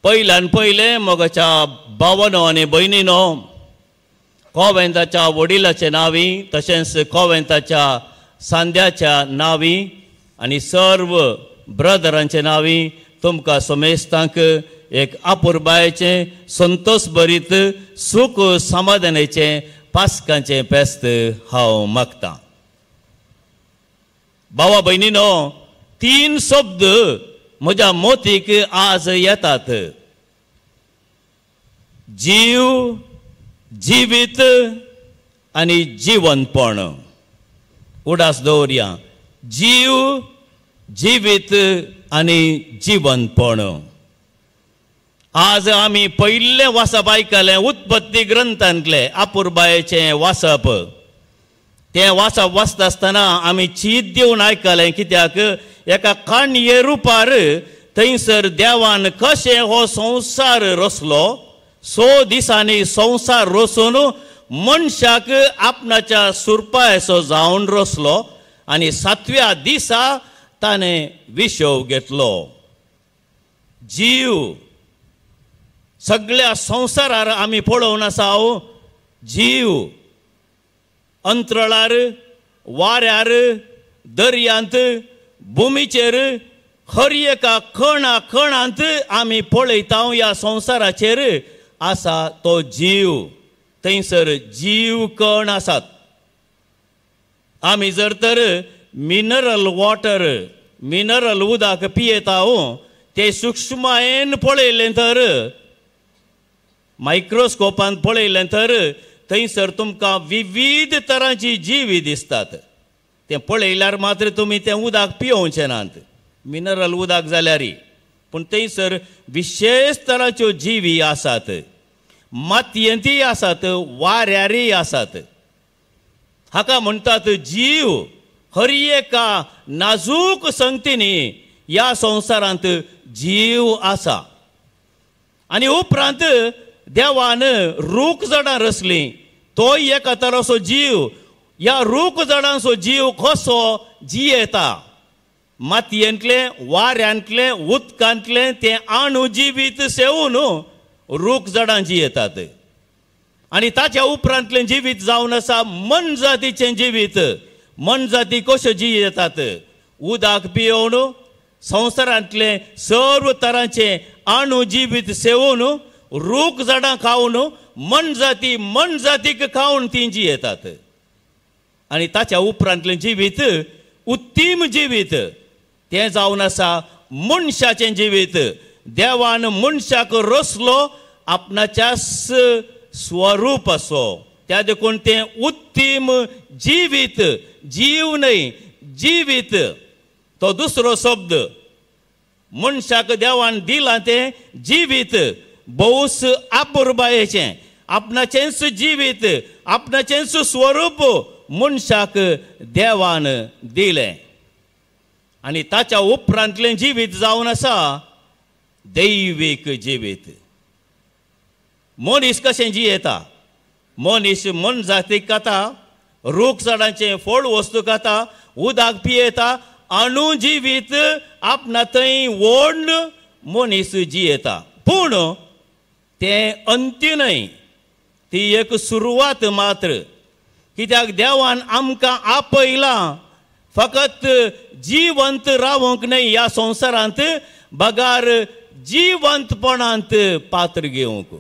पयल्यान पयलें मोगाच्या भावानो आनी भयणीनो, कोवेंताच्या वडिलाचे नांवी तशेंच कोवेंताच्या सांद्याच्या नांवी आनी सर्व ब्रदरांचे नांवी तुमकां समेस्तांक एक आपुरबायेचें संतोष भरीत सूख समाधानाचें पास्कांचें फेस्त हांव मागतां. भावा भयणीनो, तीन शब्द म्हज्या मोतीक आज येतात, जीव, जिवीत आनी जिवनपण. उडास दवरया, जीव, जिवीत आनी जिवनपण. आज आमी पयलें वाचप आयकलें उत्पत्ती ग्रंथांतलें आपुरबायेचें वाचप. तें वाचप वाचता आसतना आमी चीत दिवन आयकलें, कित्याक एका काणये रुपार थंयसर देवान कशें हो संवसार रचलो. 6 दिसांनी संवसार रचून मनशाक आपणाच्या सुरपायसो जावन रचलो आनी 7व्या दिसा ताणें विशव घेतलो. जीव सगळ्या संवसारार आमी पळोवन आसा. जीव अंतराळार, वाऱ्यार, दर्यांत, भुमीचेर, हर एका कणा कणांत आमी पळयता ह्या संवसाराचेर आसा तो जीव. थंयसर जीव कण आसात. आमी जर तर मिनरल वॉटर, मिनरल उदक पियेता ते सुक्ष्मायेन पळयलें तर, मायक्रोस्कोपान पळयलें तर थंयसर तुमकां विविध तरांची जीवी दिसतात. तें पळयल्यार मात्र तुमी तें उदक पियोवचें नात, मिनरल उदक जाल्यार. पूण थंयसर विशेश तरांच्यो जीवी आसात, मातयेंतय आसात, वाऱ्यारय आसात. हाका म्हणटात जीव. हर एका नाजूक संगतींनी ह्या संवसारांत जीव आसा. आनी उपरांत देवान रूख झाडां रचलीं, तोय एका तराचो जीव. ह्या रूख झाडांचो जीव कसो जियेता, मातयेंतलें, वाऱ्यांतलें, उदकांतलें तें आणू जिवीत सेवून रूख झाडां जियेतात. आनी ताच्या उपरांतलें जिवीत जावन आसा मनजातीचें जिवीत. मनजाती कश्यो जियेतात, उदक पियोवन संवसारांतलें सर्व तरांचें आणू जिवीत सेवून रूख झाडां खावन मनजाती मनजातीक खावन ती जियेतात. आनी ताच्या उपरांतलें जिवीत उत्तीम जिवीत, तें जावन आसा मनशाचें जिवीत. देवान मनशाक रचलो आपणाच्या स्वरूप असो, त्या देखून तें उत्तीम जिवीत, जीव न्हय जिवीत. तो दुसरो शब्द मनशाक देवान दिलां तें जिवीत, भोवस आपुरबायेचें, आपणाचेंच जिवीत, आपणाचेंच स्वरूप मनशाक देवान दिलें. आनी ताच्या उपरांतलें जिवीत जावन आसा दैवीक जिवीत. मनीस कशें जियेता, मनीस मनजातीक खाता, रूख झाडांचें फळ वस्तू खाता, उदक पियेता, अणू जिवीत आपणा थंय ओड मनीस जियेता. पूण तें अंत्य न्हय, ती एक सुरवात मात्र. कित्याक देवान आमकां आपयलां फकत जिवंत रावंक न्हय ह्या संवसारांत, बगार जिवंतपणांत पात्र घेवंक,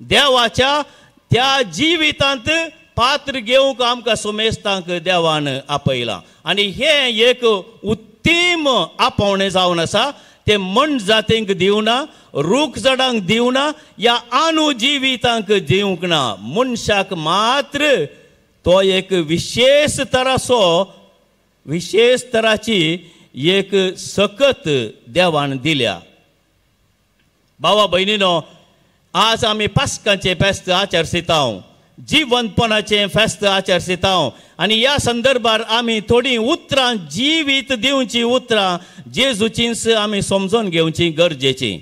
देवाच्या त्या जिवितांत पात्र घेवंक आमकां सुमेस्तांक देवान आपयलां. आनी हें एक उत्तीम आपोवणें जावन आसा. तें मनजातींक दिवना, रूख झाडांक दिवना, ह्या आनू जिवितांक दिवंक ना. मनशाक मात्र तो एक विशेष तराचो, विशेष तराची एक सकत देवान दिल्या. भावा भयणीनो, आज आमी पास्कांचें फेस्त आचरसिता, जिवंतपणाचें फेस्त आचरसिता. आनी ह्या संदर्भार आमी थोडीं उतरां, जिवीत दिवचीं उतरां जेजूचींच आमी समजून घेवचीं गरजेचीं.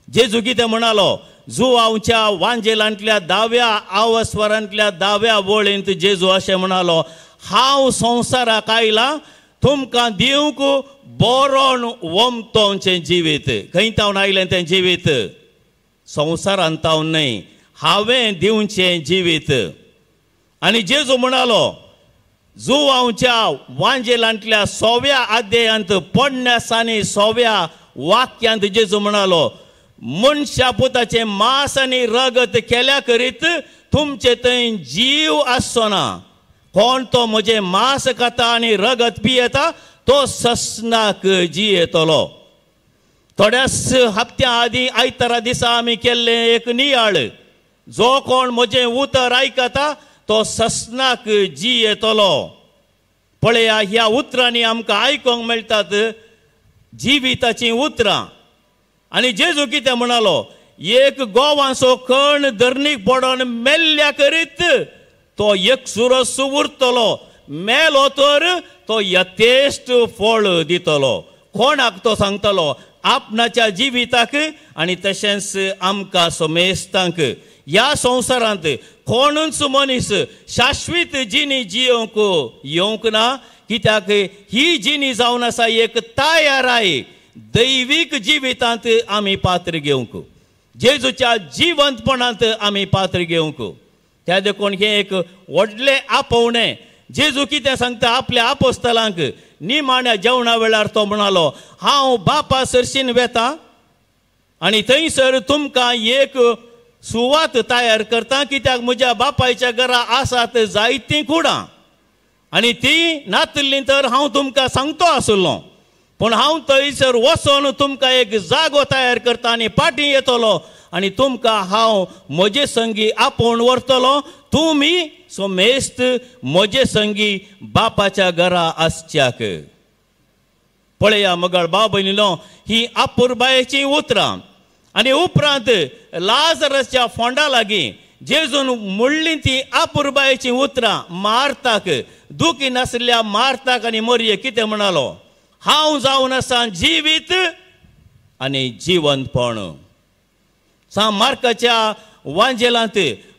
जेजू कितें म्हणालो, जुवांवच्या वांजेलांतल्या दाव्या आवस्वरांतल्या दाव्या वळींत जेजू अशें म्हणालो, हांव संवसाराक आयलां तुमकां दिवंक बोरोन वमतोंचें जिवीत. खंय तावन आयलें तें जिवीत? संवसारांत तावन न्हय, हांवें दिवचें जिवीत. आनी जेजू म्हणालो जुवांवच्या वांजेलांतल्या 100व्या अध्यायांत 50 आनी 100व्या वाक्यांत जेजू म्हणालो मनशा पुताचें मांस आनी रगत केल्या करीत तुमचे थंय जीव आसचो ना. कोण तो म्हजें मांस खाता आनी रगत पियेता तो ससनाक जियेतलो. थोड्याच हप्त्या आदीं आयतारा दिसा आमी केल्लें एक नियाळ, जो कोण म्हजें उतर आयकता तो ससनाक जियेतलो. पळया ह्या उतरांनी आमकां आयकूंक मेळटात जिविताचीं उतरां. आनी जेजू कितें म्हणालो, एक गोवांचो कण धरणीक पडोन मेल्ल्या करीत तो एकसुरस उरतलो, मेलो तर तो यथेश्ट फळ दितलो. कोणाक तो सांगतलो? आपणाच्या जिविताक आनी तशेंच आमकां समेस्तांक. ह्या संवसारांत कोणूच मनीस शाश्वीत जिणी जियोवंक येवंक ना, कित्याक ही जिणी जावन आसा एक तयाराय दैवीक जिवितांत आमी पात्र घेवंक, जेजूच्या जिवंतपणांत आमी पात्र घेवंक. त्या देखून हें एक व्हडलें आपोवणें. जेजू कितें सांगता आपल्या आपोस्तलांक निमाण्या जेवणा वेळार तो म्हणालो हांव बापा सरशीन वेता आनी थंयसर तुमकां एक सुवात तयार करता, कित्याक म्हज्या बापायच्या घरा आसात जायतीं कुडां आनी ती नातिल्लीं तर हांव तुमकां सांगतो आसलो, पूण हांव थंयसर वचोन तुमकां एक जागो तयार करता आनी फाटीं येतलो आनी तुमकां हांव म्हजे संगी आपोवन व्हरतलो, तुमी समेस्त म्हजे संगी बापाच्या घरा आसच्याक. पळया मगळ भाव भयणीनो, ही अपुरबायेचीं उतरां. आनी उपरांत लाजरसच्या फोंडा लागीं जेजून म्हणलीं ती अपुरबायेचीं उतरां मार्ताक, दुखी नासल्या मार्ताक आनी मरये कितें म्हणालो, हांव जावन आसा जिवीत आनी जिवंतपण. सा मार्काच्या वांजेलांत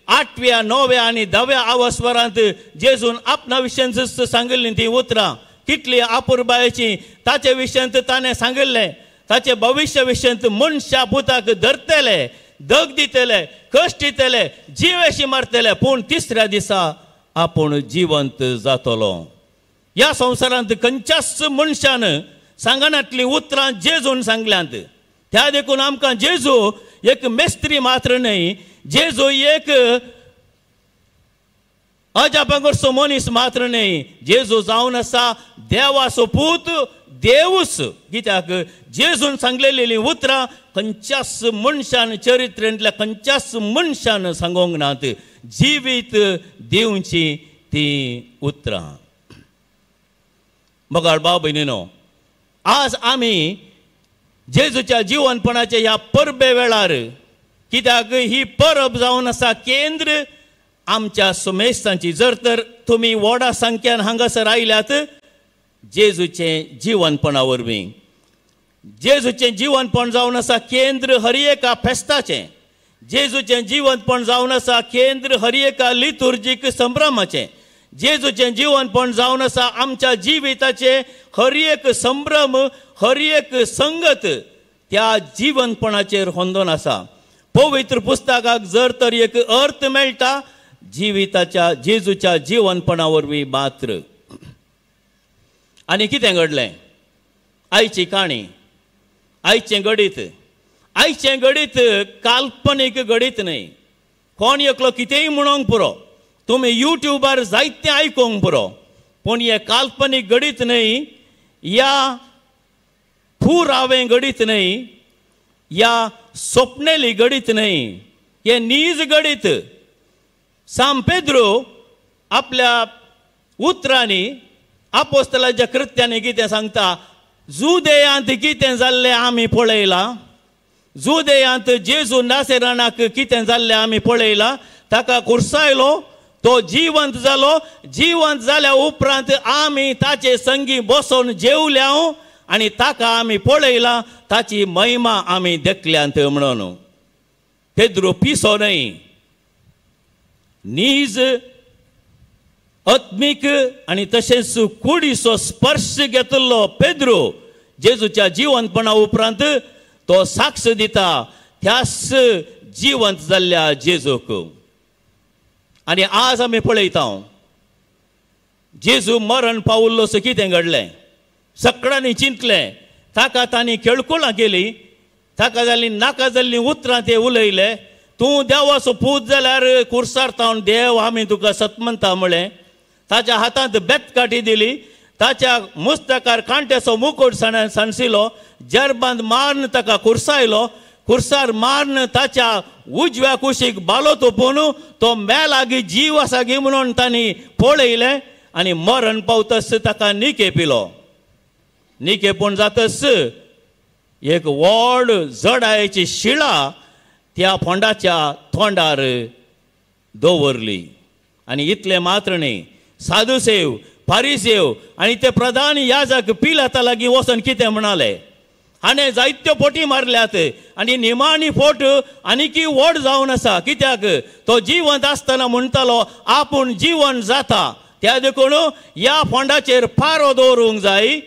8व्या 9व्या आनी 10व्या आवस्वरांत जेजून आपणा विशयांत सांगिल्लीं तीं उतरां कितली अपुरबायेचीं. ताचे विशयांत ताणें सांगिल्लें ताचे भविश्य विशयांत मनशा पुताक धरतले, दग दितले, कश्ट दितले, जिवेशी मारतले, पूण तिसऱ्या दिसा आपूण जिवंत जातलो. ह्या संवसारांत खंयच्याच मनशान सांगनातलीं उतरां जेजून सांगल्यांत. त्या देखून आमकां जेजू एक मेस्त्री मात्र न्हय, जेजू एक अजापांकडचो मनीस मात्र न्हय, जेजू जावन आसा देवाचो पूत, देवूच. कित्याक जेजून सांगलेलीं उतरां खंयच्याच मनशान चरित्रेंतल्या खंयच्याच मनशान सांगूंक नात, जिवीत दिवचीं तीं उतरां. मगाळ भाव भयणीनो, आज आमी जेजूच्या जिवनपणाच्या ह्या परबे वेळार, कित्याक ही परब जावन आसा केंद्र आमच्या सुमेस्तांची. जर तर तुमी व्हडा संख्यान हांगासर आयल्यात जेजूचें जिवनपणा वरवीं, जेजूचें जिवनपण जावन आसा केंद्र हर एका फेस्ताचें, जेजूचें जिवनपण जावन आसा केंद्र हर एका लितुर्जीक संभ्रमाचें, जेजूचें जिवनपण जावन आसा आमच्या जिविताचें हर एक संभ्रम, हर एक संगत त्या जिवनपणाचेर होंदोन आसा. पवित्र पुस्तकाक जर तर एक अर्थ मेळटा जिविताच्या जेजूच्या जिवनपणा वरवीं मात्र. आनी कितें घडलें? आयची काणी, आयचें घडीत, आयचें घडीत काल्पनीक घडीत न्हय. कोण एकलो कितेंय म्हणूंक पुरो, तुमी युट्यूबार जायतें आयकूंक पुरो, पूण हें काल्पनीक घडीत न्हय, या पुरावें घडीत न्हय, या स्वप्नेली घडीत न्हय, हें नीज घडीत. सांत पेद्रू आपल्या उतरांनी आपोस्तलाच्या कृत्यांनी कितें सांगता, जुदेयांत कितें जाल्लें आमी पळयलां, जुदेयांत जेजू नासेरानाक कितें जाल्लें आमी पळयलां, ताका कुर्सायलो, तो जिवंत जालो, जिवंत जाल्या उपरांत आमी ताचे संगी बसोन जेवल्या आनी ताका आमी पळयलां, ताची महिमा आमी देखल्यांत म्हणून. पेद्रू पिसो न्हय, नीज आत्मीक आनी तशेंच कुडीचो स्पर्श घेतिल्लो पेद्रू जेजूच्या जिवंतपणा उपरांत तो साक्ष दिता त्याच जिवंत जाल्ल्या जेजूक. आनी आज आमी पळयता जेजू मरण पावल्लो सो कितें घडलें, सगळ्यांनी चिंतलें, ताका तांणी खेळकुळां केली, ताका जाल्लीं नाका जाल्लीं उतरां ते उलयले. तूं देवाचो पूत जाल्यार कुर्सार तावन देव आमी तुका सतमंता म्हळें. ताच्या हातांत बेतकाठी दिली, ताच्या मुस्तकार कांट्याचो मुकुट सांडसिलो, जरबांत मारून ताका कुर्सायलो, कुर्सार मारून ताच्या उजव्या कुशीक बालो तोपून तो मेलागी जीव आसा गी म्हणून तांणी पळयलें आनी मरण पावतस ताका निके पिलो. निकेपूण जातस एक व्हड जडायेची शिळा त्या फोंडाच्या तोंडार दवरली. आनी इतलें मात्र न्ही, साधुसेव फारीसेव आनी ते प्रधान याजक पिलाता लागीं वचून कितें म्हणाले, हाणें जायत्यो फोटी मारल्यात आनी निमाणी फोट आनीकी व्हड जावन आसा. कित्याक तो जिवंत आसतना म्हणटालो आपूण जिवन जाता, त्या देखून ह्या फोंडाचेर पारो दवरूंक जाय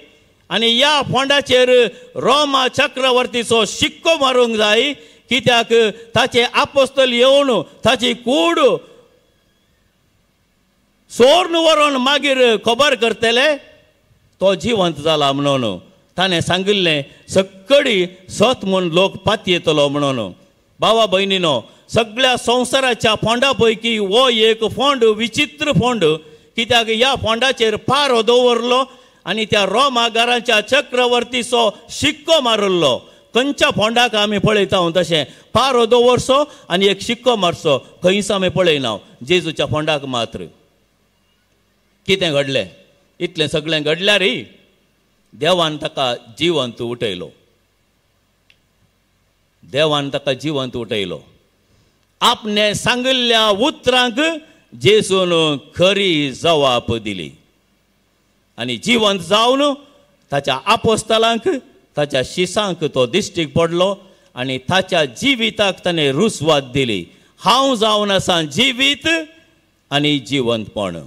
आनी ह्या फोंडाचेर रोमा चक्रवर्तीचो शिक्को मारूंक जाय. कित्याक ताचे आपोस्तल येवन ताची कूड सोर्न व्हरोन मागीर खबर करतले तो जिवंत जाला म्हणून. ताणें सांगिल्लें सक्कडी सत म्हूण लोक पातयेतलो म्हणून. भावा भयणीनो, सगळ्या संवसाराच्या फोंडा पैकी हो एक फोंड विचित्र फोंड. कित्याक ह्या फोंडाचेर पारो दवरलो आनी त्या रोमागारांच्या चक्रवर्तीचो शिक्को मारिल्लो. खंयच्या फोंडाक आमी पळयता तशें पारो दवरचो आनी एक शिक्को मारचो, खंयच आमी पळयना, जेजूच्या फोंडाक मात्र. कितें घडलें, इतलें सगळें घडल्यारय देवान ताका जिवंत उठयलो. देवान ताका जिवंत उठयलो. आपणे सांगिल्ल्या उतरांक जेजून खरी जवाब दिली आनी जिवंत जावन ताच्या आपोस्तलांक ताच्या शिसांक तो दिश्टीक पडलो आनी ताच्या जिविताक ताणें रुजवात दिली. हांव जावन आसा जिवीत आनी जिवंतपण.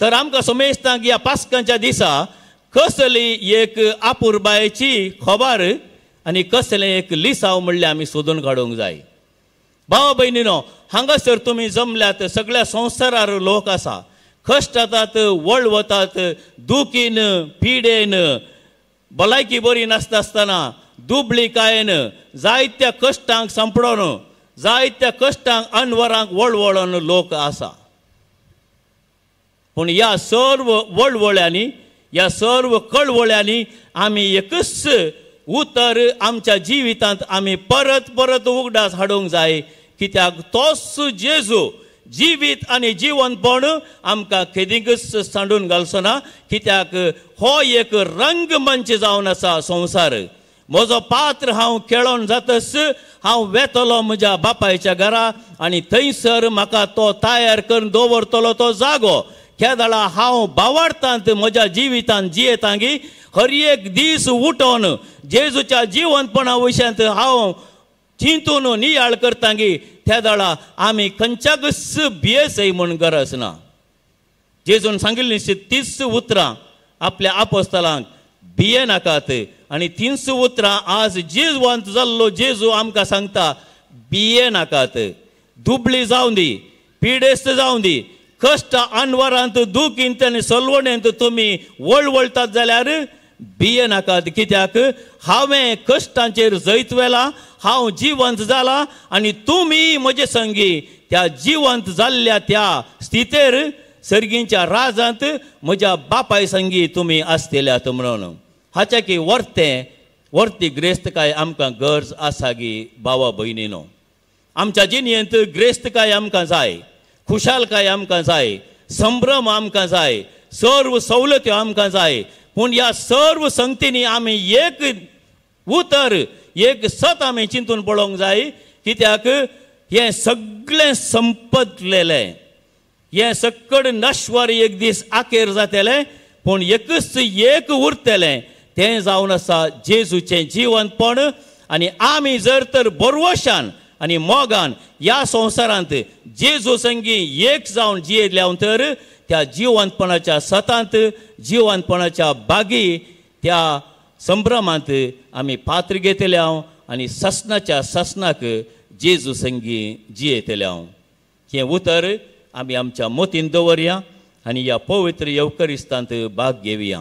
तर आमकां समेस्तांक ह्या पास्कांच्या दिसा कसली एक आपुरबायेची खबर आनी कसलें एक लिसांव म्हणल्यार आमी सोदून काडूंक जाय. भाव भयणीनो, हांगासर तुमी जमल्यात, सगळ्या संवसारार लोक आसा, कश्ट जातात, वळवतात, दुखीन पिडेन, भलायकी बरी नासता आसतना दुबळीकायेन जायत्या कश्टांक सांपडोन, जायत्या कश्टांक अनवरांक वळवळोन लोक आसा. पूण ह्या सर्व वळवळ्यांनी, ह्या सर्व कळवळ्यांनी आमी एकच उतर आमच्या जिवितांत आमी परत परत उगडास हाडूंक जाय. कित्याक तोच जेजू जिवीत आनी जिवनपण आमकां केदींकच सांडून घालचो ना. कित्याक हो एक रंगमंच जावन आसा संवसार. म्हजो पात्र हांव खेळोन जातच हांव वेतलो म्हज्या बापायच्या घरा आनी थंयसर म्हाका तो तयार करून दवरतलो तो जागो. केदळा हांव बावार्थांत म्हज्या जिवितांत जियेतांगी हर एक दीस उठोन जेजूच्या जिवनपणा विशयांत हांव चिंतून नियाळ करतांगी त्या दळा आमी खंयच्याकच भियेसय म्हूण गरज ना. जेजून सांगिल्लीं तीच उतरां आपल्या आपोस्तलांक, भिये नाकात. आनी तीच उतरां आज जिवंत जाल्लो जेजू आमकां सांगता, भिये नाकात. दुबळी जावं दी, पिडेस्त जावं दी, कश्ट अनवरांत दुखींत आनी सलवणेंत तुमी वळवळटात जाल्यार भिये नाकात. कित्याक हांवें कश्टांचेर जैत व्हेलां, हांव जिवंत जाला आनी तुमी म्हजे संगी त्या जिवंत जाल्ल्या त्या स्थितेर सर्गींच्या राजांत म्हज्या बापाय संगी तुमी आसतल्यात म्हणून. हाच्या की वर्तें वर्ती ग्रेस्तकाय आमकां गरज आसा गी भावा भयणीनो. आमच्या जिणेंत ग्रेस्तकाय आमकां जाय, खुशालकाय आमकां जाय, संभ्रम आमकां जाय, सर्व सवलत्यो आमकां जाय. पूण ह्या सर्व संगतींनी आमी एक उतर एक सत आमी चिंतून पळोवंक जाय. कित्याक हें सगळें संपतलेलें, हें सक्कड नश्वर एक दीस आखेर जातलें, पूण एकच एक उरतलें तें जावन आसा जेजूचें जिवनपण. आनी आमी जर तर बरवशान आनी मोगान ह्या संवसारांत जेजू संगी एक जावन जियेल्या तर त्या जिवंतपणाच्या सतांत, जिवंतपणाच्या बागी त्या संभ्रमांत आमी पात्र घेतले हांव आनी सासणाच्या सासणाक जेजू संगी जियेतले हांव. हें उतर आमी आमच्या मोतीन दवरया आनी ह्या पवित्र येवकरिस्तांत भाग घेवया.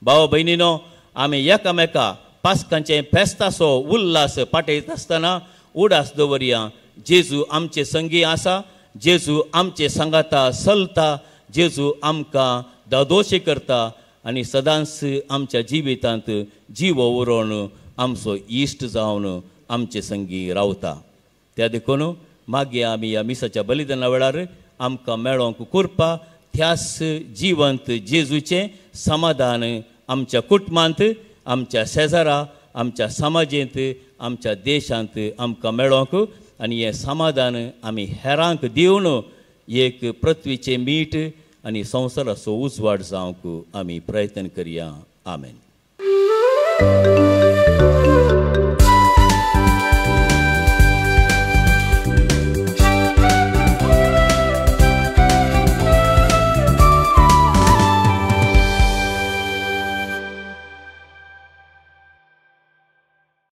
भाव भयणीनो, आमी एकामेका पास्कांचे फेस्ताचो उल्हास पाठयत आसतना उडास दवरया, जेजू आमचे संगी आसा, जेजू आमचे सांगाता चलता, जेजू आमकां दादोशी करता आनी सदांच आमच्या जिवितांत जीव उरोवन आमचो इश्ट जावन आमचे संगी रावता. त्या देखून मागीर आमी ह्या मिसाच्या बलिदाना वेळार आमकां मेळोंक कुरपा त्यास जिवंत जेजूचें समाधान आमच्या कुटुंबांत, आमच्या शेजारा, आमच्या समाजेंत, आमच्या देशांत आमकां मेळोंक आनी हें समाधान आमी हेरांक दिवन एक पृथ्वीचें मीठ आनी संवसाराचो उजवाड जावंक आमी प्रयत्न करया. आमेन.